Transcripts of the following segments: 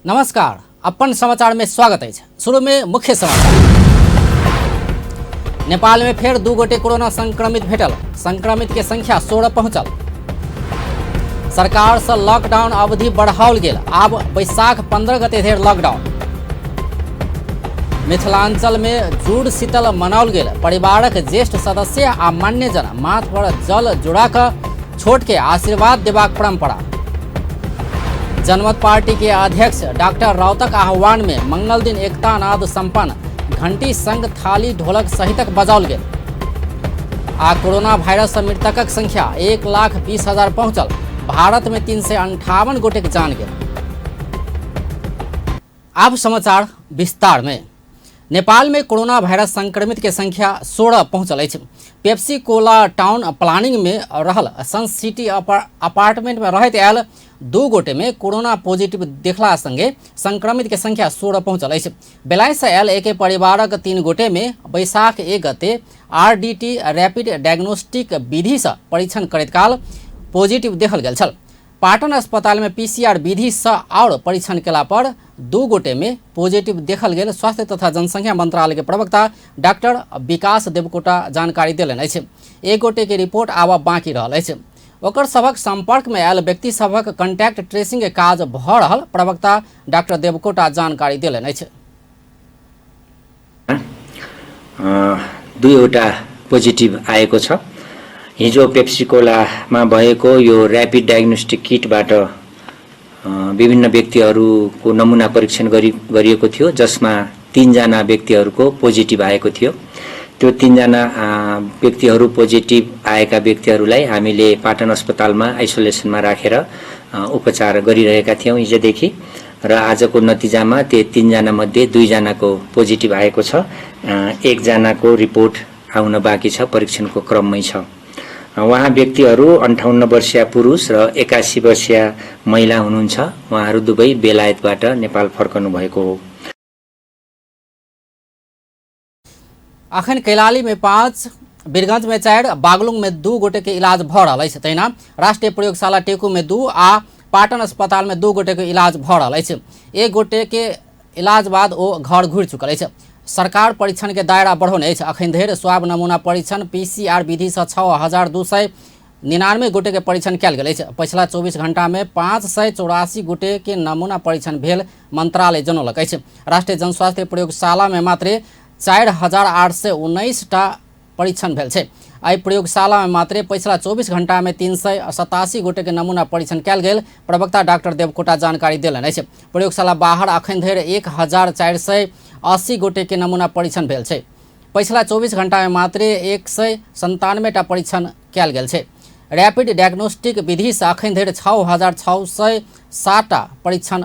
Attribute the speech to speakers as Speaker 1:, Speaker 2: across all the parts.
Speaker 1: नमस्कार, अपन समाचार में स्वागत है। शुरू में मुख्य समाचार। नेपाल में फेर 2 गोटे कोरोना संक्रमित भेटल, संक्रमित के संख्या 16 पहुंचल। सरकार से लॉकडाउन अवधि बढ़ाओल गेल, आब बैसाख 15 गते धरि लॉकडाउन। मिथिलांचल में जुड़ शीतल मनाओल गेल, परिवारक ज्येष्ठ सदस्य आ मान्यजन माथ पर जल जुड़ा कऽ छोट के आशीर्वाद देबाक परंपरा। जनमत पार्टी के अध्यक्ष डॉक्टर राउतक आह्वान में मंगल दिन एकता नाद संपन्न, घंटी संग थाली ढोलक सहितक बजाओल गेल। आ कोरोना वायरस से मृतकक संख्या 1,20,000 पहुंचल, भारत में 358 गोटेक जान गेल। आब समाचार विस्तार में। नेपाल में कोरोना वायरस संक्रमित के संख्या 16 पहुंचल अछि। पेप्सी कोला टाउन प्लानिंग में रहल सन सिटी अपार्टमेंट में रहैत आयल 2 गोटे में कोरोना पॉजिटिव देखला संगे संक्रमित के संख्या 16 पहुंचल अछि। बेलायत से आयल एके परिवारक 3 गोटे में बैसाख 1 गते आरडीटी रैपिड डायग्नोस्टिक विधि से परीक्षण करैत काल पॉजिटिव देखल गेल छल। पाटन अस्पताल में पीसीआर विधि से और परीक्षण केला पर 2 गोटे में पॉजिटिव देखल गेल। स्वास्थ्य तथा जनसंख्या मंत्रालय के प्रवक्ता डॉक्टर विकास देवकोटा जानकारी देलनि अछि। 1 गोटे के रिपोर्ट आब बाकी रहल अछि। ओकर सभक संपर्क में आयल व्यक्ति सभक कंटैक्ट ट्रेसिंग के काज भ रहल प्रवक्ता डॉक्टर देवकोटा जानकारी देलनि अछि।
Speaker 2: 2वटा पोजिटिभ आएको छ। हिजो पेप्सीकोलामा भएको यो ऱ्यापिड डायग्नोस्टिक किटबाट विभिन्न व्यक्तिहरूको नमुना परीक्षण गरिएको थियो, जसमा 3 जना व्यक्तिहरूको पोजिटिभ आएको थियो। त्यो 3 जना व्यक्तिहरू पोजिटिभ आएका व्यक्तिहरूलाई हामीले पाटन अस्पतालमा आइसोलेसनमा राखेर उपचार गरिरहेका थियौँ हिजोदेखि, र आजको नतिजामा त्यो 3 जना मध्ये 2 जनाको पोजिटिभ आएको छ। 1 जनाको रिपोर्ट आउन बाँकी छ, परीक्षणको क्रममै छ। उहाँ व्यक्तिहरू 58 वर्षीय पुरुष र 81 वर्षीय महिला हुनुहुन्छ। उहाँहरू दुवै बेलायतबाट नेपाल फर्कनु भएको हो।
Speaker 1: अखन कैलाली में 5, वीरगंज में 4, बागलुंग में 2 गोटे के इलाज भ रहल अछि। तहिना राष्ट्रीय प्रयोगशाला टेकू में 2 आ पाटन अस्पताल में 2 गोटे के इलाज भ रहल अछि। 1 गोटे के इलाज बाद ओ घर घुरि चुकल अछि। सरकार परीक्षण के दायरा बढ़ौने अछि। अखन धरि स्वाब नमूना परीक्षण पीसीआर विधि से 6,299 गोटे के परीक्षण कयल गेल अछि। पछिला 24 घंटा में 584 गोटे के नमूना परीक्षण भेल मंत्रालय जनौलक अछि। राष्ट्रीय जनस्वास्थ्य प्रयोगशाला में मात्रे 4,819 टा परीक्षण भेल छै। एहि प्रयोगशाला में मात्रे पछिला 24 घंटा में 387 गोटे के नमूना परीक्षण कयल गेल प्रवक्ता डॉक्टर देवकोटा जानकारी देलनि अछि। प्रयोगशाला बाहर अखन धरि 1,480 गोटे के नमूना परीक्षण भेल छै। पछिला 24 घंटा में मात्रे 197 टा परीक्षण कयल गेल छै। रैपिड डायग्नोस्टिक विधि से अखन धरि 6,607 टा परीक्षण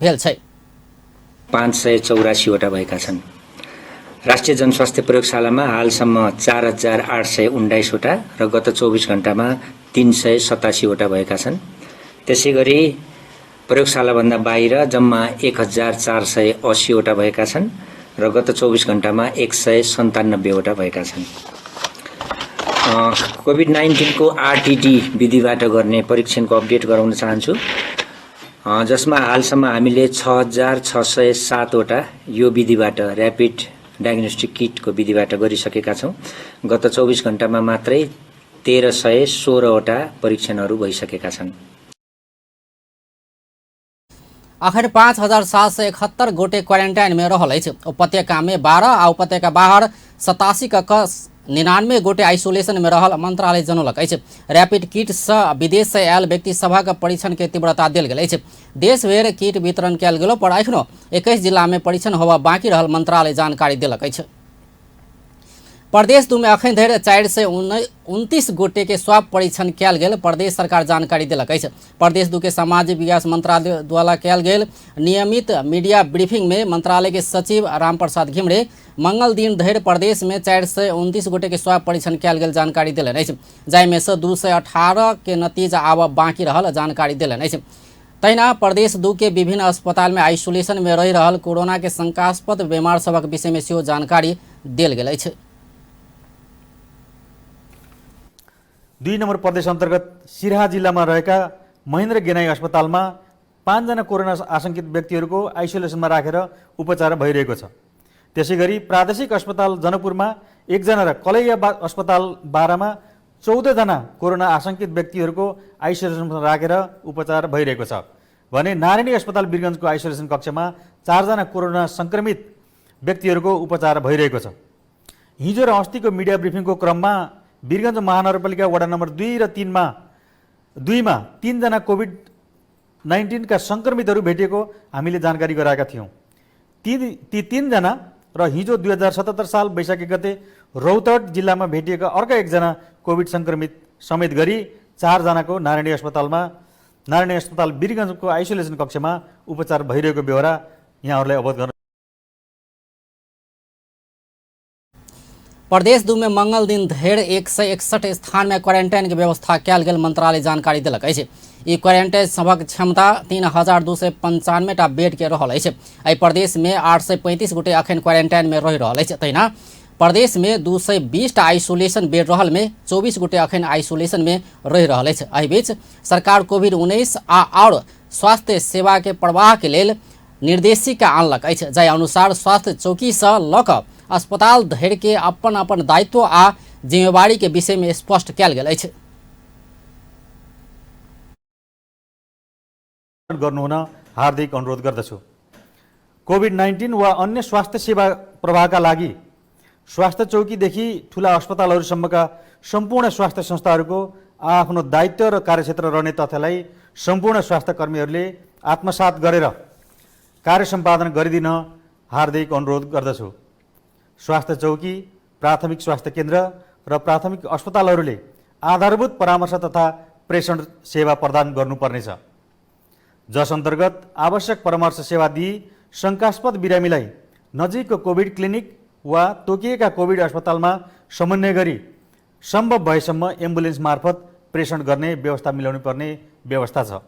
Speaker 1: भेल छै।
Speaker 2: 584 वटा भएका छन्। राष्ट्रिय जनस्वास्थ्य प्रयोगशालामा हालसम्म 4,819 वटा र गत 24 घण्टामा 387 वटा भएका छन्। त्यसैगरी प्रयोगशालाभन्दा बाहिर जम्मा 1,480 वटा भएका छन् र गत 24 घण्टामा 197 वटा भएका छन्। कोभिड नाइन्टिनको आरटिडी विधिबाट गर्ने परीक्षणको अपडेट गराउन चाहन्छु, जसमा हालसम्म हामीले 6,607 वटा यो विधिबाट ऱ्यापिड डायग्नोस्टिक किटको विधिबाट गरिसकेका छौँ। गत 24 घण्टामा मात्रै 1,316 वटा परीक्षणहरू भइसकेका छन्।
Speaker 1: आखिर 5,771 गोटे क्वारेन्टाइन में रहल अछि। उपत्यका में 12 आ उपत्यका बाहर 87 क 99 गोटे आइसोलेशन में रहल मंत्रालय जनौलक अछि। रैपिड किट से विदेश से आयल व्यक्ति सभक परीक्षण के तीव्रता देल गेल अछि। देशभरि किट वितरण कयल गेलो पर एखनो 21 जिला में परीक्षण होबय बाकी रहल मंत्रालय जानकारी देलक अछि। प्रदेश 2 में अखन धरि 429 गोटे के स्वाब परीक्षण कयल गेल प्रदेश सरकार जानकारी देलक अछि। प्रदेश 2 के सामाजिक विकास मंत्रालय द्वारा कयल गेल नियमित मीडिया ब्रीफिंग में मंत्रालय के सचिव रामप्रसाद घिमरे मंगल दिन धरि प्रदेश में 429 गोटे के स्वाब परीक्षण कयल गेल जानकारी देलनि अछि, जाहिमे से 218 के नतीजा आब बाकी रहल जानकारी देलनि अछि। तहिना प्रदेश 2 के विभिन्न अस्पताल में आइसोलेशन में रहि रहल कोरोना के शंकास्पद बीमार सभक विषय में सेहो जानकारी देल गेल अछि।
Speaker 3: 2 नम्बर प्रदेश अन्तर्गत सिराहा जिल्लामा रहेका महेन्द्र गेनाई अस्पतालमा 5 जना कोरोना आशंकित व्यक्तिहरूको आइसोलेसनमा राखेर उपचार भइरहेको छ। त्यसैगरी प्रादेशिक अस्पताल जनकपुरमा 1 जना र कलैया अस्पताल 12मा 14 जना कोरोना आशंकित व्यक्तिहरूको आइसोलेसनमा राखेर उपचार भइरहेको छ भने नारायणी अस्पताल वीरगञ्जको आइसोलेसन कक्षमा 4 जना कोरोना संक्रमित व्यक्तिहरूको उपचार भइरहेको छ। हिजो र अस्तिको मिडिया ब्रिफिङको क्रममा वीरगञ्ज महानगरपालिका वडा नम्बर 2 र 2 मा 3 जना कोभिड-19 का संक्रमितहरू भेटिएको हामीले जानकारी गराएका थियौँ। ती 3 जना र हिजो 2077 साल वैशाख 1 गते रौतहट जिल्लामा भेटिएका अर्का 1 जना कोभिड संक्रमित समेत गरी 4 जनाको नारायणी अस्पताल वीरगञ्जको आइसोलेसन कक्षमा उपचार भइरहेको बेहोरा यहाँहरूलाई अवगत गर्न।
Speaker 1: प्रदेश 2 में मंगल दिन धरि 161 स्थान में क्वारेंटाइन के व्यवस्था कयल गेल मंत्रालय जानकारी देलक अछि। ई क्वारेंटाइन सभक क्षमता 3295 टा बेड के रहल अछि। एहि प्रदेश में 835 गोटे अखन क्वारेंटाइन में रहि रहल अछि। तहिना प्रदेश में 220 टा आइसोलेशन बेड रहल में 24 गोटे अखन आइसोलेशन में रहि रहल अछि। एहि बीच सरकार कोविड-19 आ आओर स्वास्थ्य सेवा के प्रवाह के लेल निर्देशिका आनलक अछि, जाहि अनुसार स्वास्थ्य चौकी सँ लऽ कऽ अस्पताल धरि के अपन अपन दायित्व आ जिम्मेवारी के विषय में स्पष्ट कयल गेल अछि।
Speaker 3: गर्नुहुन हार्दिक अनुरोध गर्दछु। कोभिड-19 वा अन्य स्वास्थ्य सेवा प्रवाहका लागि स्वास्थ्य चौकीदेखि ठूला अस्पतालहरूसम्मका सम्पूर्ण स्वास्थ्य संस्थाहरूको आफ्नो दायित्व र कार्यक्षेत्र रहने तथ्यलाई सम्पूर्ण स्वास्थ्य कर्मीहरूले आत्मसात गरेर कार्य सम्पादन गरिदिन हार्दिक अनुरोध गर्दछु। स्वास्थ्य चौकी, प्राथमिक स्वास्थ्य केन्द्र र प्राथमिक अस्पतालहरूले आधारभूत परामर्श तथा प्रेषण सेवा प्रदान गर्नुपर्नेछ, जस अन्तर्गत आवश्यक परामर्श सेवा दिई शङ्कास्पद बिरामीलाई नजिकको कोभिड क्लिनिक वा तोकिएका कोभिड अस्पतालमा समन्वय गरी सम्भव भएसम्म एम्बुलेन्स मार्फत प्रेषण गर्ने व्यवस्था मिलाउनु पर्ने व्यवस्था छ।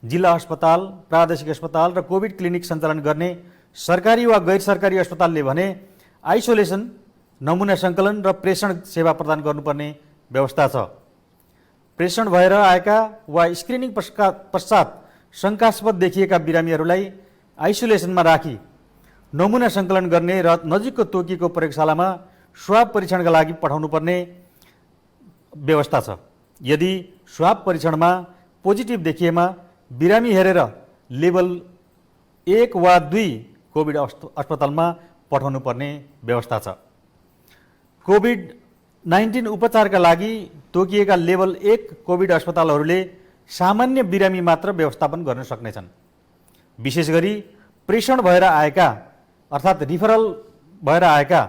Speaker 3: जिल्ला अस्पताल, प्रादेशिक अस्पताल र कोभिड क्लिनिक सञ्चालन गर्ने सरकारी वा गैर सरकारी अस्पतालले भने आइसोलेसन, नमुना सङ्कलन र प्रेषण सेवा प्रदान गर्नुपर्ने व्यवस्था छ। प्रेषण भएर आएका वा स्क्रिनिङ पश्चात शङ्कास्पद देखिएका बिरामीहरूलाई आइसोलेसनमा राखी नमुना सङ्कलन गर्ने र नजिकको तोकिएको प्रयोगशालामा स्वाब परीक्षणका लागि पठाउनुपर्ने व्यवस्था छ। यदि स्वाब परीक्षणमा पोजिटिभ देखिएमा बिरामी हेरेर लेभल 1 वा 2 कोभिड अस्पतालमा पठाउनु पर्ने व्यवस्था छ। कोभिड-19 उपचारका लागि तोकिएका लेभल 1 कोभिड अस्पतालहरूले सामान्य बिरामी मात्र व्यवस्थापन गर्न सक्नेछन्। विशेष गरी प्रेषण भएर आएका अर्थात् रिफरल भएर आएका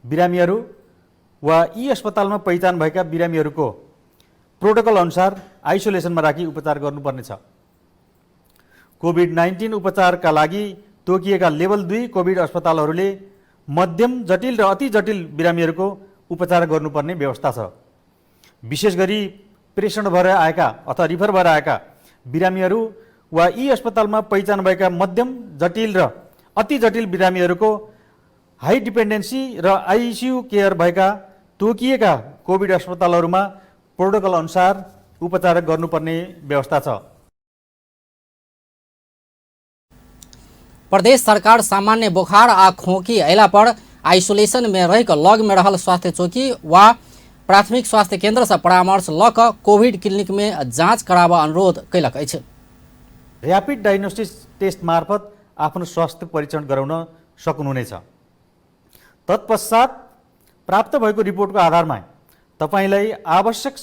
Speaker 3: बिरामीहरू वा यी अस्पतालमा पहिचान भएका बिरामीहरूको प्रोटोकल अनुसार आइसोलेसनमा राखी उपचार गर्नुपर्नेछ। कोभिड-19 उपचारका लागि तोकिएका लेभल 2 कोभिड अस्पतालहरूले मध्यम जटिल र अति जटिल बिरामीहरूको उपचार गर्नुपर्ने व्यवस्था छ। विशेष गरी प्रेषण भएर आएका अथवा रिफर भएर आएका बिरामीहरू वा यी अस्पतालमा पहिचान भएका मध्यम जटिल र अति जटिल बिरामीहरूको हाई डिपेन्डेन्सी र आइसियु केयर भएका तोकिएका कोभिड अस्पतालहरूमा प्रोटोकल अनुसार उपचार गर्नुपर्ने व्यवस्था छ।
Speaker 1: प्रदेश सरकार सामान्य बुखार आ खोकी अयला पर आइसोलेशन में रहि कऽ लग में रहल स्वास्थ्य चौकी वा प्राथमिक स्वास्थ्य केंद्र से परामर्श लऽ कऽ कोविड क्लिनिक में जांच कराबऽ अनुरोध कयलक अछि।
Speaker 3: र्यापिड डायग्नोस्टिक टेस्ट मार्फत आफ्नो स्वास्थ्य परीक्षण गराउन सक्नुहुनेछ। तत्पश्चात प्राप्त भएको रिपोर्टको आधारमा तपाईलाई आवश्यक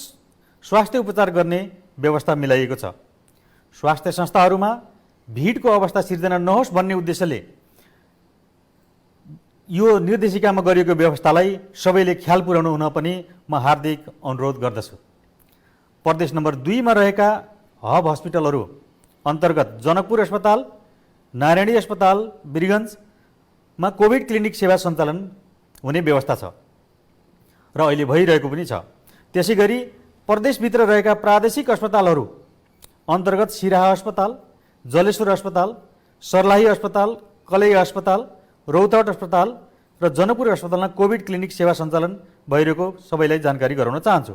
Speaker 3: स्वास्थ्य उपचार गर्ने व्यवस्था मिलाइएको छ। स्वास्थ्य संस्थाहरूमा भिडको अवस्था सिर्जना नहोस् भन्ने उद्देश्यले यो निर्देशिकामा गरिएको व्यवस्थालाई सबैले ख्याल पुर्याउनु हुन पनि म हार्दिक अनुरोध गर्दछु। प्रदेश नम्बर 2 मा रहेका हब हस्पिटलहरू अन्तर्गत जनकपुर अस्पताल, नारायणी अस्पताल वीरगञ्जमा कोभिड क्लिनिक सेवा सञ्चालन हुने व्यवस्था छ र अहिले भइरहेको पनि छ। त्यसैगरी प्रदेशभित्र रहेका प्रादेशिक अस्पतालहरू अन्तर्गत सिराहा अस्पताल, जलेश्वर अस्पताल, सर्लाही अस्पताल, कलैया अस्पताल, रौतहट अस्पताल र जनकपुर अस्पतालमा कोभिड क्लिनिक सेवा सञ्चालन भइरहेको सबैलाई जानकारी गराउन चाहन्छु।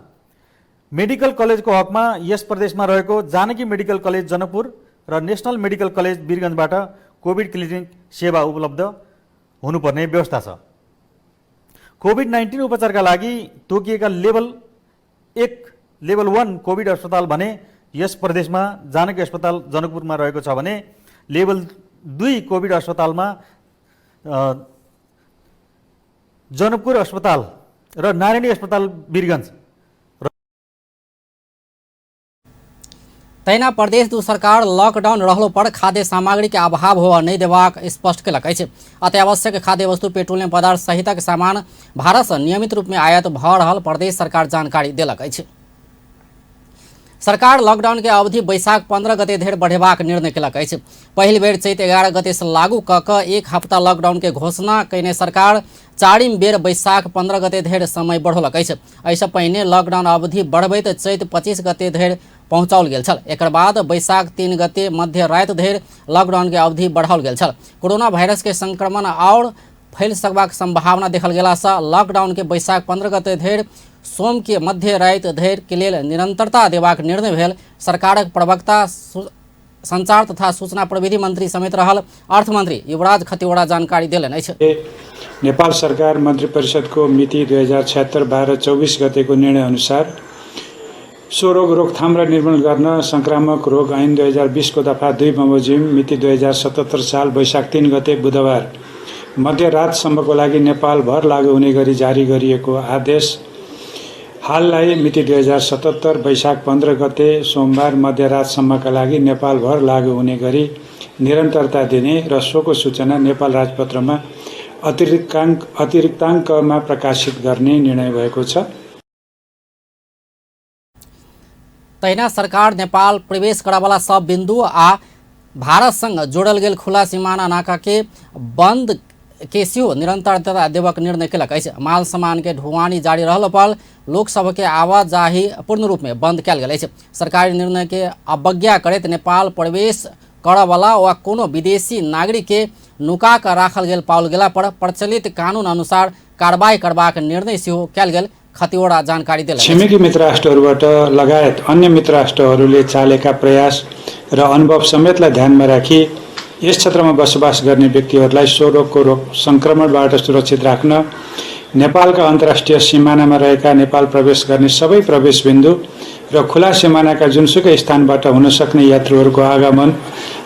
Speaker 3: मेडिकल कलेजको हकमा यस प्रदेशमा रहेको जानकी मेडिकल कलेज जनकपुर र नेसनल मेडिकल कलेज वीरगञ्जबाट कोभिड क्लिनिक सेवा उपलब्ध हुनुपर्ने व्यवस्था छ। कोभिड-19 उपचारका लागि तोकिएका लेभल 1, लेभल 1 कोभिड अस्पताल भने यस प्रदेशमा जानकी अस्पताल जनकपुरमा रहेको छ भने लेभल 2 कोभिड अस्पतालमा जनकपुर अस्पताल र नारायणी अस्पताल वीरगञ्ज।
Speaker 1: तहिना प्रदेश 2 सरकार लॉकडाउन रहलो पर खाद्य सामग्री के अभाव होअ नहि देबाक स्पष्ट केलक अछि। अत्यावश्यक खाद्य वस्तु, पेट्रोलियम पदार्थ सहितक सामान भारत सँ नियमित रूप में आयात भऽ रहल प्रदेश सरकार जानकारी देलक अछि। सरकार लॉकडाउन के अवधि बैशाख 15 गते धरि बढ़ेबाक निर्णय केलक अछि। पहिल बेर चैत 11 गते से लागू कऽ कऽ एक हफ्ता लॉकडाउन के घोषणा कयने सरकार चारिम बेर बैशाख 15 गते धरि समय बढ़ौलक अछि। एहिसँ पहिने लॉकडाउन अवधि बढ़बैत चैत 25 गते धरि पहुँचाओल गेल छल। एकर बाद बैशाख 3 गते मध्य राति धरि लॉकडाउन के अवधि बढ़ाओल गेल छल। कोरोना वायरस के संक्रमण आओर फैल सकबाक संभावना देखल गेलासँ लॉकडाउन के बैशाख 15 गते धरि सोम के मध्य राति धरि के लेल निरंतरता देबाक निर्णय भेल सरकारक प्रवक्ता संचार तथा सूचना प्रविधि मंत्री समेत रहल अर्थमंत्री युवराज खतिवड़ा जानकारी देलनि अछि।
Speaker 4: नेपाल सरकार मन्त्री परिषदको मिति 2076 12 24 गतेको निर्णय अनुसार सो रोग रोकथाम र निर्मूलन गर्न संक्रामक रोग ऐन 2020 को दफा 2 बमोजिम मिति 2077 साल वैशाख 3 गते बुधबार मध्यरातसम्मको लागि नेपालभर लागू हुने गरी जारी गरिएको आदेश हाललाई मिति 2077 वैशाख 15 गते सोमबार मध्यरातसम्मका लागि नेपालभर लागू हुने गरी निरन्तरता दिने र सोको सूचना नेपाल राजपत्रमा अतिरिक्ताङ्कमा प्रकाशित गर्ने निर्णय भएको छ।
Speaker 1: तहिना सरकार नेपाल प्रवेश करऽवला सब बिन्दु आ भारत संग जोड़ल गेल खुला सीमाना नाका के बंद के सेहो निरंतरता देबाक निर्णय केलक अछि। माल सामान के ढुवानी जारी रहल पर लोक सभ के आवाजाही पूर्ण रूप में बंद कयल गेल अछि। सरकारी निर्णय के अवज्ञा करैत नेपाल प्रवेश करऽवला वा कोनो विदेशी नागरिक के नुका कऽ राखल गेल पाओल गेला पर प्रचलित कानून अनुसार कार्रवाई करबाक निर्णय सेहो कयल गेल खतिवड़ा जानकारी देलनि।
Speaker 4: छिमेकी मित्र राष्ट्रहरूबाट लगायत अन्य मित्र राष्ट्रहरूले चालेका प्रयास र अनुभव समेतलाई ध्यानमा राखी यस क्षेत्रमा बसोबास गर्ने व्यक्तिहरूलाई सो रोगको रोग सङ्क्रमणबाट सुरक्षित राख्न नेपालका अन्तर्राष्ट्रिय सिमानामा रहेका नेपाल प्रवेश गर्ने सबै प्रवेश बिन्दु र खुला सिमानाका जुनसुकै स्थानबाट हुन सक्ने यात्रुहरूको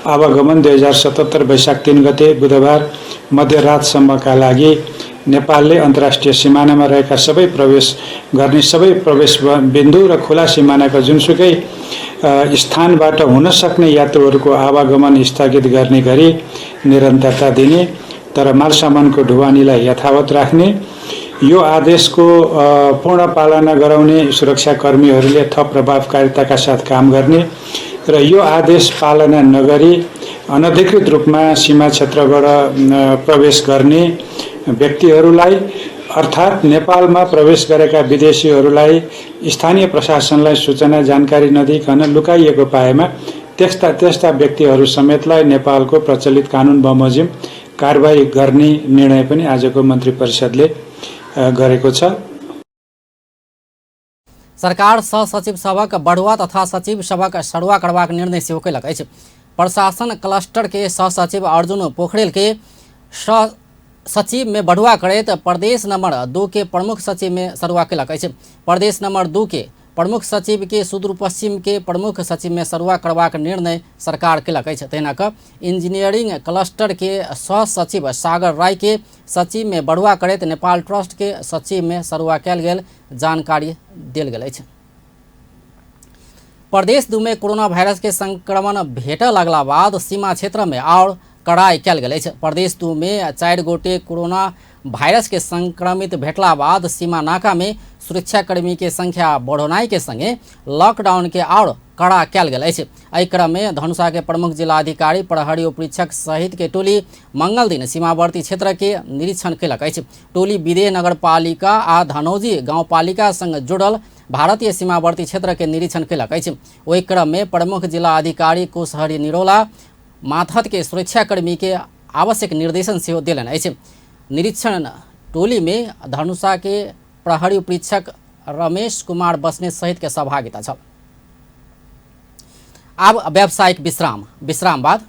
Speaker 4: आवागमन 2077 वैशाख 3 गते बुधबार मध्यरातसम्मका लागि नेपालले अन्तर्राष्ट्रिय सिमानामा रहेका सबै प्रवेश गर्ने सबै प्रवेश बिन्दु र खुला सिमानाका जुनसुकै स्थानबाट हुन सक्ने यात्रुहरूको आवागमन स्थगित गर्ने गरी निरन्तरता दिने तर मालसामानको ढुवानीलाई यथावत राख्ने, यो आदेशको पूर्ण पालना गराउने सुरक्षाकर्मीहरूले थप प्रभावकारिताका साथ काम गर्ने र यो आदेश पालना नगरी अनधिकृत रूपमा सीमा क्षेत्रबाट प्रवेश गर्ने व्यक्तिहरूलाई अर्थात् नेपालमा प्रवेश गरेका विदेशीहरूलाई स्थानीय प्रशासनलाई सूचना जानकारी नदिइकन लुकाइएको पाएमा त्यस्ता त्यस्ता व्यक्तिहरू समेतलाई नेपालको प्रचलित कानुन बमोजिम कारबाही गर्ने निर्णय पनि आजको मन्त्री परिषदले गरेको छ।
Speaker 1: सरकार सहसचिव सभक बढ़ुआ तथा सचिव सभक सरुआ करबाक निर्णय सेहो कयलक अछि। प्रशासन क्लस्टर के सहसचिव अर्जुन पोखरेल के सचिव में बढ़ुआ करैत प्रदेश नंबर 2 के प्रमुख सचिव में सरुआ कयलक अछि। प्रदेश नंबर 2 के प्रमुख सचिव के सुदूर पश्चिम के प्रमुख सचिव में सरुआ करबाक निर्णय सरकार कयलक अछि। तहिना कऽ इंजीनियरिंग क्लस्टर के सहसचिव सागर राय के सचिव में बढ़ुआ करैत नेपाल ट्रस्ट के सचिव में सरुआ कयल गेल जानकारी देल गेल अछि। प्रदेश 2 में कोरोना वायरस के संक्रमण भेटऽ लगला बाद सीमा क्षेत्र में और कड़ाई कयल गेल अछि। प्रदेश 2 में 4 गोटे कोरोना वायरस के संक्रमित भेटला बाद सीमा नाका में सुरक्षाकर्मी के संख्या बढ़ौनाइ के संगे लॉकडाउन के और कड़ा कयल गेल अछि। एहि क्रम में धनुषा के प्रमुख जिलाधिकारी, प्रहरी उपरीक्षक सहित के टोली मंगल दिन सीमावर्ती क्षेत्र के निरीक्षण कयलक अछि। टोली विदेह नगरपालिका आ धनौजी गाउँपालिका संग जुड़ल भारतीय सीमावर्ती क्षेत्र के निरीक्षण कयलक अछि। ओहि क्रम में प्रमुख जिलाधिकारी कुशहरि निरौला मातहत के सुरक्षाकर्मी के आवश्यक निर्देशन सेहो देलनि अछि। निरीक्षण टोली में धनुषा के प्रहरी उपरीक्षक रमेश कुमार बस्नेत सहित के सहभागिता छल। आब व्यावसायिक विश्राम। विश्राम बाद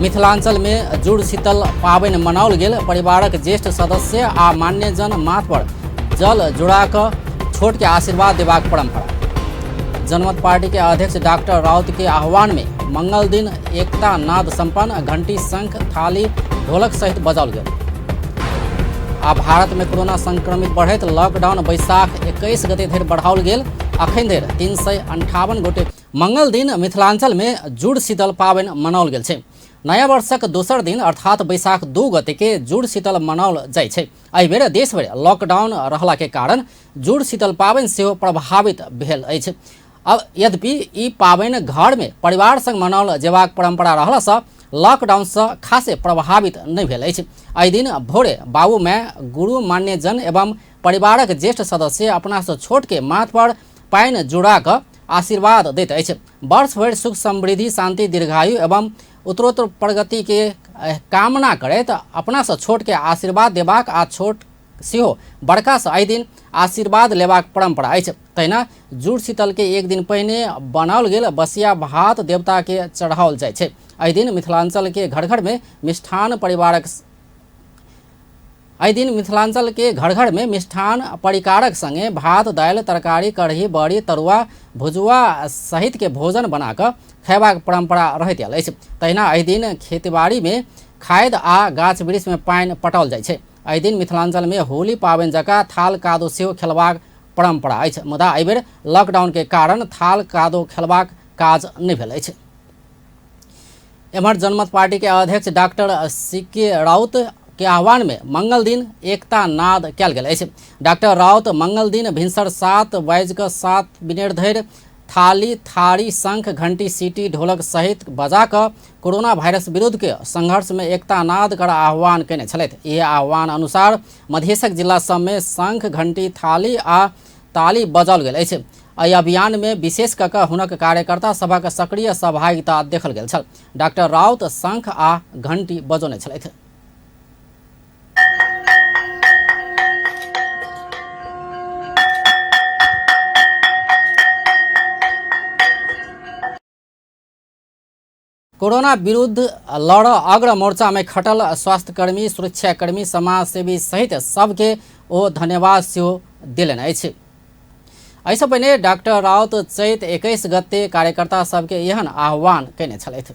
Speaker 1: मिथिलांचल में जुड़ शीतल पाबनि मनाओल गेल। परिवारक ज्येष्ठ सदस्य आ मान्यजन माथ पर जल जुड़ा कऽ छोट के आशीर्वाद देबाक परंपरा। जनमत पार्टी के अध्यक्ष डॉक्टर राउत के आह्वान में मंगल दिन एकता नाद संपन्न, घंटी शंख थाली ढोलक सहित बजाओल गेल। आ भारत में कोरोना संक्रमित बढ़ैत लॉकडाउन बैसाख 21 गते धरि बढ़ाओल गेल। अखन धरि 358 गोटे। मंगल दिन मिथिलांचल में जुड़ शीतल पाबनि मनाओल गेल छै। नया वर्षक दोसर दिन अर्थात बैसाख 2 गते के जुड़ शीतल मनाओल जाइ छै। एहि बेर देशभरि लॉकडाउन रहला के कारण जुड़ शीतल पाबनि सेहो प्रभावित भेल अछि। अब यद्यपि ई पाबनि घर में परिवार संग मनाओल जेबाक परंपरा रहला सँ लॉकडाउन सँ खासे प्रभावित नहि भेल अछि। एहि दिन भोरे बाबू माय, गुरु मान्यजन एवं परिवारक ज्येष्ठ सदस्य अपना सँ छोट के माथ पर पानि जुड़ा कऽ आशीर्वाद दैत अछि। वर्ष भरि सुख समृद्धि, शांति, दीर्घायु एवं उत्तरोत्तर प्रगति के कामना करैत अपना सँ छोट के आशीर्वाद देबाक आ छोट सेहो बड़का सँ एहि दिन आशीर्वाद लेबाक परंपरा अछि। तहिना जुड़ शीतल के एक दिन पहिने बनाओल गेल बसिया भात देवता के चढ़ाओल जाइ छै। एहि दिन मिथिलांचल के घर घर में मिष्ठान परिवारक एहि दिन मिथिलांचल के घर घर में मिष्ठान परिकारक संगे भात, दालि, तरकारी, कढ़ी, बड़ी, तरुआ, भुजुआ सहित के भोजन बना कऽ खयबाक परंपरा रहैत आयल अछि। तहिना एहि दिन खेतीबाड़ी में खाद आ गाछ वृक्ष में पानि पटाओल जाइ छै। एहि दिन मिथिलांचल में होली पाबनि जकाँ थाल कादो सेहो खेलबाक परंपरा अछि, मुदा एहि बेर लॉकडाउन के कारण थाल कादो खेलबाक काज नहि भेल अछि। एम्हर जनमत पार्टी के अध्यक्ष डॉक्टर सी.के. राउत के आह्वान में मंगल दिन एकता नाद कयल गेल अछि। डॉक्टर राउत मंगल दिन भिनसर 7:07 धरि थाली, थारी, शंख, घंटी, सीटी, ढोलक सहित बजा कऽ कोरोना वायरस विरुद्ध के संघर्ष में एकता नाद कर आह्वान कयने छलथि। एहि आह्वान अनुसार मधेशक जिला सब में शंख, घंटी, थाली आ ताली बजाओल गेल अछि। एहि अभियान में विशेष कऽ कऽ हुनक कार्यकर्ता सभक सक्रिय सहभागिता देखल गेल छल। डॉक्टर राउत शंख आ घंटी बजौने छलथि। कोरोना विरुद्ध लड़ अग्र मोर्चा में खटल स्वास्थ्यकर्मी, सुरक्षाकर्मी, समाजसेवी सहित सबके ओ धन्यवाद सेहो देलनि अछि। एहिसँ पहिने डॉक्टर राउत चैत 21 गते कार्यकर्ता सबके एहन आह्वान कयने छलथि।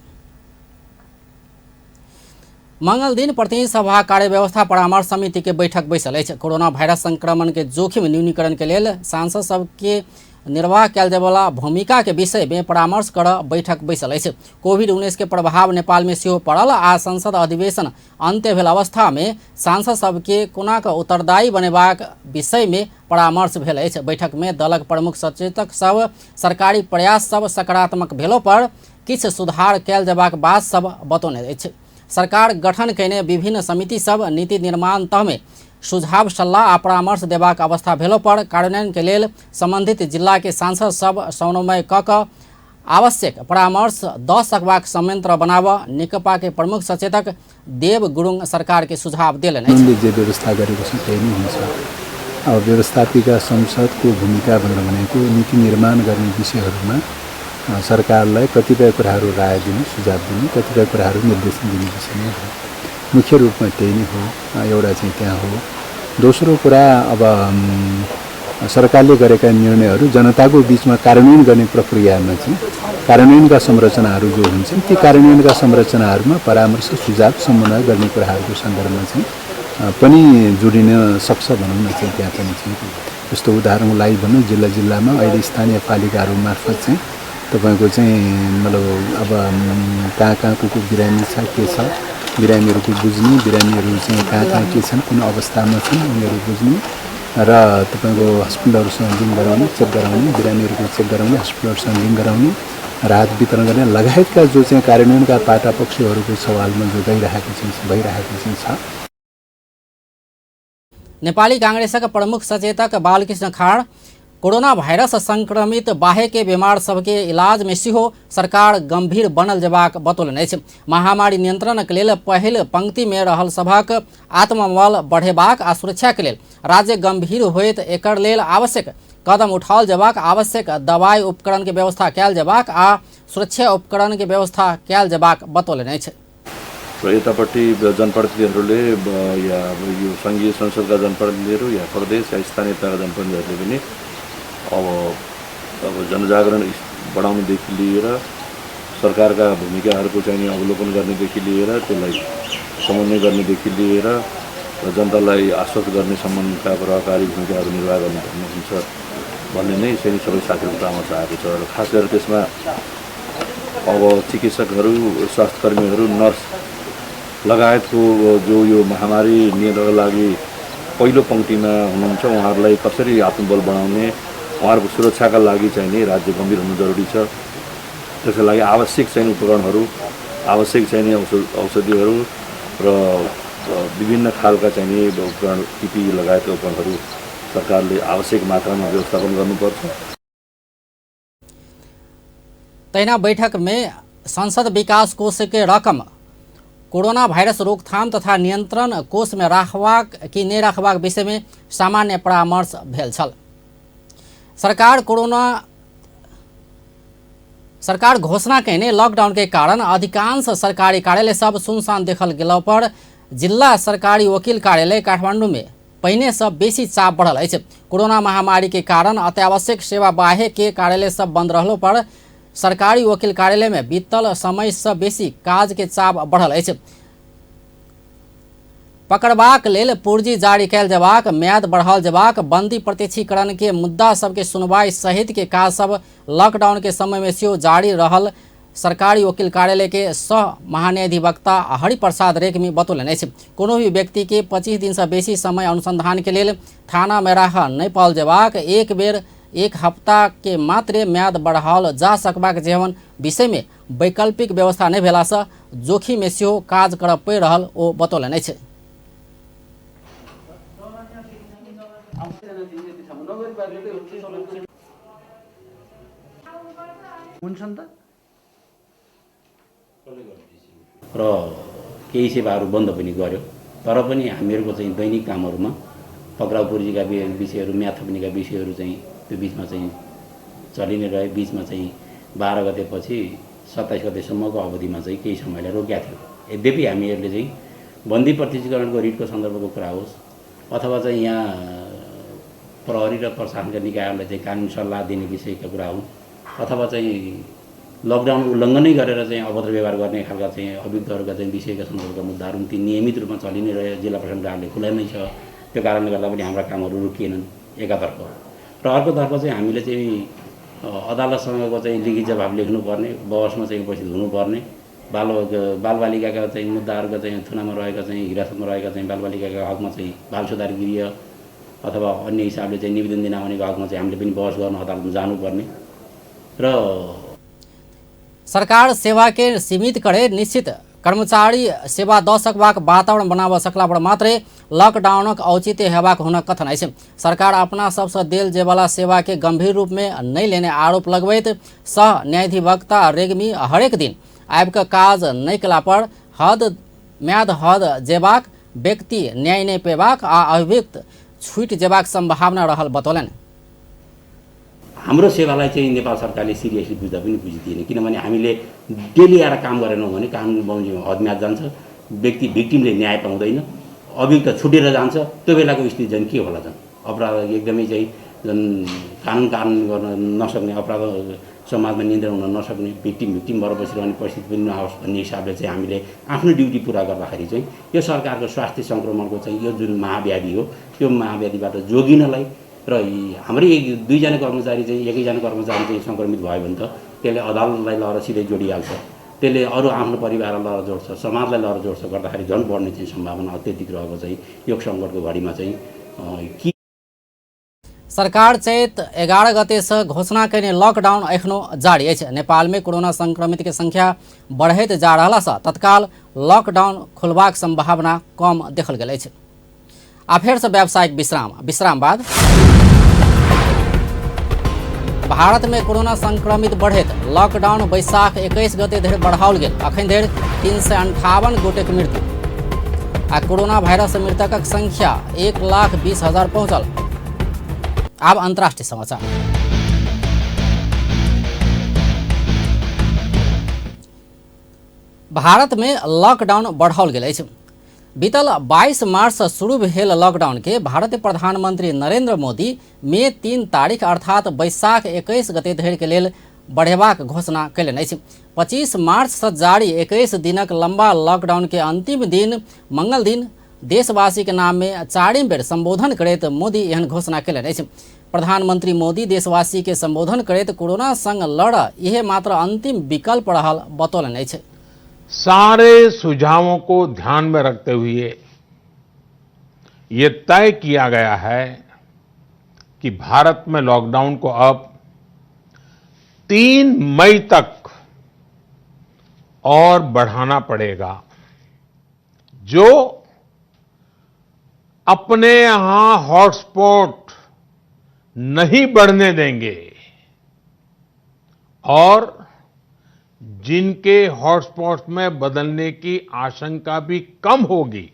Speaker 1: मंगल दिन प्रतिनिधि सभा कार्य व्यवस्था परामर्श समिति के बैठक बैसल अछि। कोरोना वायरस संक्रमण के जोखिम न्यूनीकरण के लेल सांसद सबके निर्वाह कयल जायवला भूमिका के विषय में परामर्श कर बैठक बैसल अछि। कोविड-19 के प्रभाव नेपाल में सेहो पड़ल आ संसद अधिवेशन अंत्य भेल अवस्था में सांसद सबके कोना क उत्तरदायी बनेबाक विषय में परामर्श भेल अछि। बैठक में दलक प्रमुख सचेतक सब सरकारी प्रयास सब सकारात्मक भेलो पर किछु सुधार कयल जेबाक बात सब बतौने अछि। सरकार गठन कयने विभिन्न समिति सब नीति निर्माण तह में सुझाव, सल्लाह आ परामर्श देबाक अवस्था भेलो पर कार्यान्वयन के लेल संबंधित जिला के सांसद सब समन्वय क कऽ आवश्यक परामर्श दऽ सकबाक संयंत्र बनाबऽ नेकपा के प्रमुख सचेतक देव गुरुङ सरकार के सुझाव देलनि अछि।
Speaker 5: कानुनले जे व्यवस्था गरेको छ त्यही नै हुन्छ। अब व्यवस्थापिका संसदको भूमिका भनेर भनेको नीति निर्माण गर्ने विषयहरूमा सरकारलाई कतिपय कुराहरू राय दिने, सुझाव दिने, कतिपय कुराहरू निर्देशन दिने विषय नै हो। मुख्य रूपमा त्यही नै हो, एउटा चाहिँ त्यहाँ हो। दोस्रो कुरा अब सरकारले गरेका निर्णयहरू जनताको बिचमा कार्यान्वयन गर्ने प्रक्रियामा चाहिँ कार्यान्वयनका संरचनाहरू जो हुन्छन् ती कार्यान्वयनका संरचनाहरूमा परामर्श, सुझाव, समन्वय गर्ने कुराहरूको सन्दर्भमा चाहिँ पनि जोडिन सक्छ भनौँ न। चाहिँ त्यहाँ पनि चाहिँ जस्तो उदाहरणको लागि भनौँ, जिल्ला जिल्लामा अहिले स्थानीय पालिकाहरू मार्फत चाहिँ तपाईँको चाहिँ मतलब अब कहाँ कहाँ को को बिरामी छ, के छ, बिरामीहरूको बुझ्ने, बिरामीहरू चाहिँ कहाँ कहाँ के छन्, कुन अवस्थामा छन् उनीहरू बुझ्ने र तपाईँको हस्पिटलहरूसँग लिङ्क गराउने, चेक गराउने, बिरामीहरूको चेक गराउने, हस्पिटलहरूसँग लिङ्क गराउने, राहत वितरण गर्ने लगायतका जो चाहिँ कार्यान्वयनका पाटा पक्षहरूको सवालमा जो गइरहेको चाहिँ भइरहेको चाहिँ छ।
Speaker 1: नेपाली कांग्रेसक प्रमुख सचेतक बालकृष्ण खाँड कोरोना वायरस संक्रमित बाहेके बीमार सबके इलाज में सेहो सरकार गंभीर बनल जेबाक बतौलनि अछि। महामारी नियंत्रणक लेल पहिल पंक्ति में रहल सभक आत्मबल बढ़ेबाक आ सुरक्षा के लेल राज्य गंभीर होइत एकर लेल आवश्यक कदम उठाओल जेबाक, आवश्यक दवाई उपकरण के व्यवस्था कयल जेबाक आ सुरक्षा उपकरण के व्यवस्था कयल जेबाक बतौलनि अछि।
Speaker 6: र यतापट्टि जनप्रतिनिधिहरूले या यो सङ्घीय संसदका जनप्रतिनिधिहरू या प्रदेश या स्थानीय तहका जनप्रतिनिधिहरूले पनि अब अब जनजागरण बढाउनेदेखि लिएर सरकारका भूमिकाहरूको चाहिँ अवलोकन गर्नेदेखि लिएर त्यसलाई समन्वय गर्नेदेखि लिएर र जनतालाई आश्वस्त गर्ने सम्बन्धका प्रभावकारी भूमिकाहरू निर्वाह गर्नुपर्ने हुन्छ भन्ने नै चाहिँ सबै साथीहरूको परामर्श आएको छ। र खास गरेर त्यसमा अब चिकित्सकहरू, स्वास्थ्यकर्मीहरू, नर्स लगायतको जो यो महामारी नियन्त्रणका लागि पहिलो पङ्क्तिमा हुनुहुन्छ उहाँहरूलाई कसरी आत्मबल बढाउने, उहाँहरूको सुरक्षाका लागि चाहिँ नि राज्य गम्भीर हुनु जरुरी छ। त्यसको लागि आवश्यक चाहिँ उपकरणहरू, आवश्यक चाहिँ औषधिहरू र विभिन्न खालका चाहिँ नि उपकरण, पिपी लगायतका उपकरणहरू सरकारले आवश्यक मात्रामा व्यवस्थापन गर्नुपर्छ।
Speaker 1: तहिना बैठक में संसद विकास कोष के रकम कोरोना वायरस रोकथाम तथा नियंत्रण कोष में राखबाक कि नहि राखबाक विषय में सामान्य परामर्श भेल छल। सरकार घोषणा कयने लॉकडाउन के कारण अधिकांश सरकारी कार्यालय सब सुनसान देखल गेला पर जिल्ला सरकारी वकील कार्यालय काठमाडौँ में पहिने से बेसी चाप बढ़ल अछि। कोरोना महामारी के कारण अत्यावश्यक सेवा बाहेक के कार्यालय सब बंद रहलो पर सरकारी वकील कार्यालय में बीतल समय से बेसी काज के चाप बढ़ल अछि। पकड़बाक लेल पुर्जी जारी कयल जेबाक, म्याद बढ़ाओल जेबाक, बंदी प्रत्यक्षीकरण के मुद्दा सबके सुनवाई सहित के काज सब लॉकडाउन के समय में सेहो जारी रहल सरकारी वकील कार्यालय के सह महान्यायाधिवक्ता हरिप्रसाद रेग्मी बतौलनि अछि। कोनो भी व्यक्ति के 25 दिन से बेसी समय अनुसंधान के लेल थाना में राख नहि पाओल जेबाक, एक बेर एक हफ्ता के मात्रे म्याद बढ़ाओल जा सकबाक जेहन विषय में वैकल्पिक व्यवस्था नहि भेला से जोखिम में सेहो काज करऽ पड़ि रहल ओ बतौलनि अछि।
Speaker 7: र केही सेवाहरू बन्द पनि गर्यो, तर पनि हामीहरूको चाहिँ दैनिक कामहरूमा पक्राउ पुर्जीका विषयहरू, म्याद थप्नेका विषयहरू चाहिँ त्यो बिचमा चाहिँ चलि नै रहे। बिचमा चाहिँ 12 गतेपछि 27 गतेसम्मको अवधिमा चाहिँ केही समयलाई रोकेका थियो। यद्यपि हामीहरूले चाहिँ बन्दी प्रत्यक्षीकरणको रिटको सन्दर्भको कुरा होस् अथवा चाहिँ यहाँ प्रहरी र प्रशासनका निकायहरूलाई चाहिँ कानुन सल्लाह दिने विषयका कुरा हुन् अथवा चाहिँ लकडाउन उल्लङ्घनै गरेर चाहिँ अभद्र व्यवहार गर्ने खालका चाहिँ अभियुक्तहरूका चाहिँ विषयका सन्दर्भका मुद्दाहरू ती नियमित रूपमा चलि नै रहे। जिल्ला प्रशासन कार्यालय खुला नै छ, त्यो कारणले गर्दा पनि हाम्रा कामहरू रोकिएनन् एकातर्फ। र अर्कोतर्फ चाहिँ हामीले चाहिँ अदालतसँगको चाहिँ लिखित जवाफ लेख्नुपर्ने, बहसमा चाहिँ उपस्थित हुनुपर्ने, बालबालिकाका चाहिँ मुद्दाहरूको चाहिँ थुनामा रहेका चाहिँ हिरासतमा रहेका चाहिँ बालबालिकाका हकमा चाहिँ बाल सुधार गृह अथवा अन्य हिसाबले चाहिँ निवेदन दिन आउनेको हकमा चाहिँ हामीले पनि बहस गर्न अदालतमा जानुपर्ने। र
Speaker 1: सरकार सेवा के सीमित करे निश्चित कर्मचारी सेवा दऽ सकबाक वातावरण बनाबऽ सकला पर मात्रे लॉकडाउनक औचित्य हेबाक हुनक कथन अछि। सरकार अपना सबसँ देल जेवला सेवा के गंभीर रूप में नहि लेने आरोप लगबैत सह न्यायाधिवक्ता रेग्मी हरेक दिन आबि कऽ काज नहि कयला पर म्याद हद जेबाक, व्यक्ति न्याय नहि पेबाक आ अभियुक्त छुटि जेबाक संभावना रहल बतौलनि।
Speaker 7: हाम्रो सेवालाई चाहिँ नेपाल सरकारले सिरियसली बुझ्दा पनि बुझिदिएन, किनभने हामीले डेली आएर काम गरेनौँ भने कानुन बमोजिम हदम्याद जान्छ, व्यक्ति भिक्टिमले न्याय पाउँदैन, अभियुक्त छुटेर जान्छ। त्यो बेलाको स्थिति झन् के होला? झन् अपराध एकदमै चाहिँ झन् कानुन कार्यान्वयन गर्न नसक्ने, अपराध समाजमा नियन्त्रण हुन नसक्ने, भिक्टिम भएर बसिरहने परिस्थिति पनि नआओस् भन्ने हिसाबले चाहिँ हामीले आफ्नो ड्युटी पुरा गर्दाखेरि चाहिँ यो सरकारको स्वास्थ्य सङ्क्रमणको चाहिँ यो जुन महाव्याधि हो त्यो महाव्याधिबाट जोगिनलाई र हाम्रै एक दुईजना कर्मचारी चाहिँ एकैजना कर्मचारी चाहिँ सङ्क्रमित भयो भने त त्यसले अदालतलाई लगेर सिधै जोडिहाल्छ, त्यसले अरू आफ्नो परिवारलाई लगेर जोड्छ, समाजलाई लगेर जोड्छ, गर्दाखेरि झन् बढ्ने चाहिँ सम्भावना अत्यधिक रहेको चाहिँ यो सङ्कटको घडीमा चाहिँ के
Speaker 1: सरकार चैत 11 गते से घोषणा कयने लॉकडाउन एखनो जारी अछि। नेपाल में कोरोना संक्रमित के संख्या बढ़ैत जा रहला सँ तत्काल लॉकडाउन खुलबाक संभावना कम देखल गेल अछि। आ फेर से व्यावसायिक विश्राम, विश्राम बाद भारत में कोरोना संक्रमित बढ़ैत लॉकडाउन बैसाख 21 गते धरि बढ़ाओल गेल। अखन धरि 358 गोटेक मृत्यु आ कोरोना वायरस मृतकक संख्या 1,20,000 पहुंचल। आब अंतर्राष्ट्रीय समाचार। भारत में लॉकडाउन बढ़ाओल गेल अछि। बीतल 22 मार्च से शुरू भेल लॉकडाउन के भारतीय प्रधानमंत्री नरेंद्र मोदी मई 3 तारीख अर्थात बैसाख 21 गते धरि के लेल बढ़ेबाक घोषणा कयलनि अछि। 25 मार्च से जारी 21 दिनक लंबा लॉकडाउन के अंतिम दिन मंगल दिन देशवासी के नाम में चारिम बेर संबोधन करैत मोदी एहन घोषणा कयलनि अछि। प्रधानमंत्री मोदी देशवासी के संबोधन करैत कोरोना संग लड़ इहे मात्र अंतिम विकल्प रहल बतौलनि अछि।
Speaker 8: सारे सुझावों को ध्यान में रखते हुए ये तय किया गया है कि भारत में लॉकडाउन को अब 3 मई तक और बढ़ाना पड़ेगा। जो अपने यहां हॉटस्पॉट नहीं बढ़ने देंगे और जिनके हॉटस्पॉट में बदलने की आशंका भी कम होगी,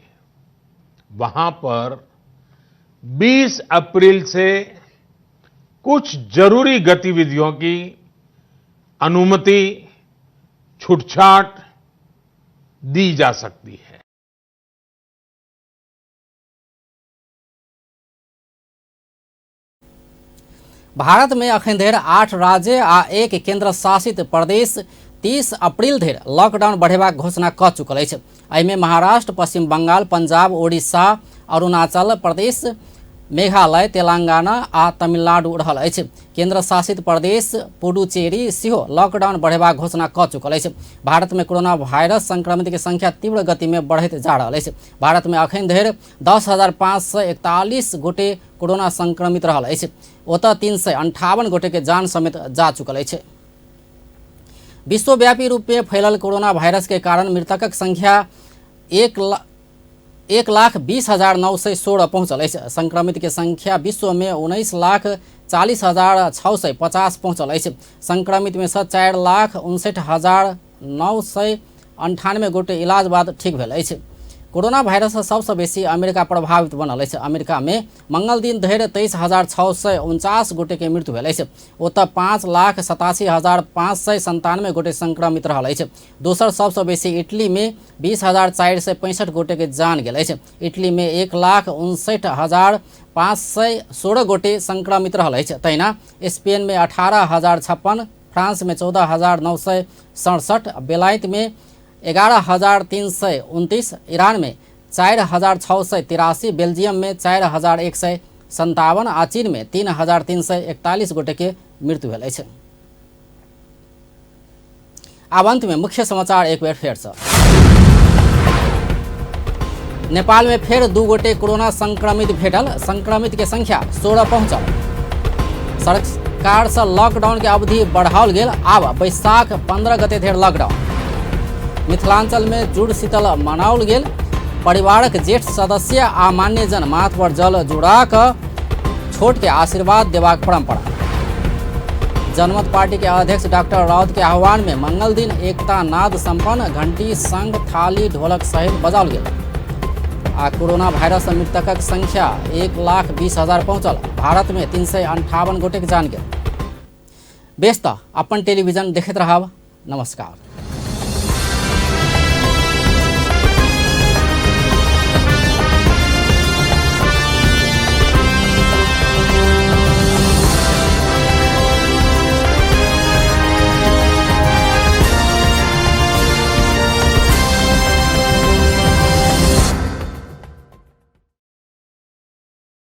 Speaker 8: वहां पर 20 अप्रैल से कुछ जरूरी गतिविधियों की अनुमति, छूटछाट दी जा सकती है।
Speaker 1: भारत में अखन धरि 8 राज्य आ 1 केंद्र शासित प्रदेश 30 अप्रैल धरि लॉकडाउन बढ़ेबाक घोषणा क चुकल अछि। एहिमे महाराष्ट्र, पश्चिम बंगाल, पंजाब, ओडिशा, अरुणाचल प्रदेश, मेघालय, तेलंगाना आ तमिलनाडु रहल अछि। केंद्र शासित प्रदेश पुडुचेरी सेहो लॉकडाउन बढ़ेबाक घोषणा क चुकल अछि। भारत में कोरोना वायरस संक्रमित के संख्या तीव्र गति में बढ़ैत जा रहल अछि। भारत में अखन धरि 10,541 गोटे कोरोना संक्रमित रहल अछि। ओतय 358 गोटे के जान समेत जा चुकल अछि। विश्वव्यापी रूप में फैलल कोरोना वायरस के कारण मृतकक संख्या 1,20,916 पहुंचल अछि। संक्रमित के संख्या विश्व में 19,40,650 पहुंचल अछि। संक्रमित में से 4,59,998 गोटे इलाज बाद ठीक भेल अछि। कोरोना वायरस सबसँ बेसी अमेरिका प्रभावित बनल अछि। अमेरिका में मंगल दिन धरि 23,649 गोटे के मृत्यु भेल अछि। ओतय 5,87,597 गोटे संक्रमित रहल अछि। दोसर सबसँ बेसी इटली में 20,465 गोटे के जान गेल अछि। इटली में 1,59,516 गोटे संक्रमित रहल अछि। तहिना स्पेन में 18,056, फ्रांस में 14,967, बेलायत में 11,329, ईरान में 4,683, बेल्जियम में 4,157 आ चीन में 3,341 गोटे के मृत्यु भेल अछि। आब अंत में मुख्य समाचार एक बेर फेर से। नेपाल में फेर 2 गोटे कोरोना संक्रमित भेटल। संक्रमित के संख्या 16 पहुंचल। सरकार से लॉकडाउन के अवधि बढ़ाओल गेल। आब बैसाख 15 गते धरि लॉकडाउन। मिथिलांचल में जुड़ शीतल मनाओल गेल। परिवारक ज्येष्ठ सदस्य आ मान्यजन माथ पर जल जुड़ा कऽ छोट के आशीर्वाद देबाक परंपरा। जनमत पार्टी के अध्यक्ष डॉक्टर राउत के आह्वान में मंगल दिन एकता नाद संपन्न घंटी संग थाली ढोलक सहित बजाओल गेल। आ कोरोना वायरस मृतकक संख्या 1,20,000 पहुंचल। भारत में 358 गोटे के जान गेल। बेस तऽ अपन टेलीविजन देखैत रहब। नमस्कार।